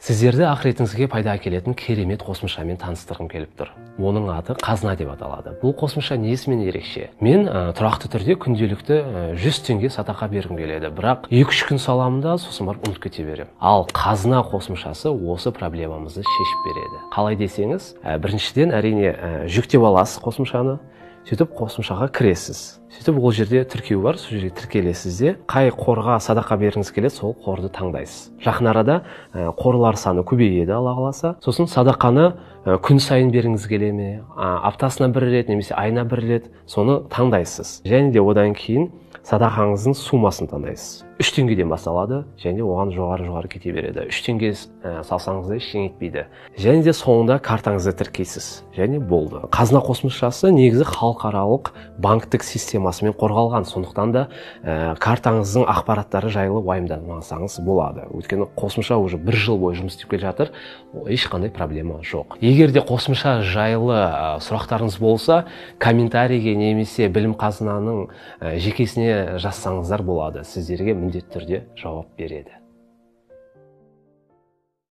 Сіздерді ақыретіңізге пайда әкелетін керемет қосымшамен таныстырғым келіп тұр. Оның аты Қазына деп аталады. Бұл қосымша несімен ерекше? Мен тұрақты түрде күнделікті 100 теңге садақа бергім келеді. Бірақ 2-3 күн саламын да, сосын барып ұмытып кете беремін. Ал Қазына қосымшасы осы проблемамызды шешіп береді. Қалай десеңіз, біріншіден, әрине, жүктеп аласыз қосымшаны, сөйтіп қосымшаға кіресіз. Сөйтіп ол жерде тіркеу бар, сол жерге тіркелесіз де, қай қорға садақа бергіңіз келеді, сол қорды таңдайсыз. Жақын арада қорлар саны көбейеді, Алла қаласа. Сосын садақаны күн сайын бергіңіз келе ме, аптасына бір рет немесе айына бір рет, соны таңдайсыз. Және де одан кейін садақаңыздың суммасын таңдайсыз. 3 теңгеден басталады, және оған жоғары-жоғары кете береді. 3 теңге салсаңыз да ештеңе етпейді. Және де соңында картаңызды тіркейсіз. Және болды. Қазына қосымшасы негізі халықаралық банктік системасымен қорғалған. Сондықтан да картаңыздың ақпараттары жайлы уайымдамасаңыз болады. Өйткені қосымша уже бір жыл бойы жұмыс істеп келе жатыр, ешқандай проблема жоқ. Егер де қосымша жайлы сұрақтарыңыз болса, комментарийге немесе Білім Қазынаның жекесіне жазсаңыздар болады. Сіздерге міндетті түрде жауап береді.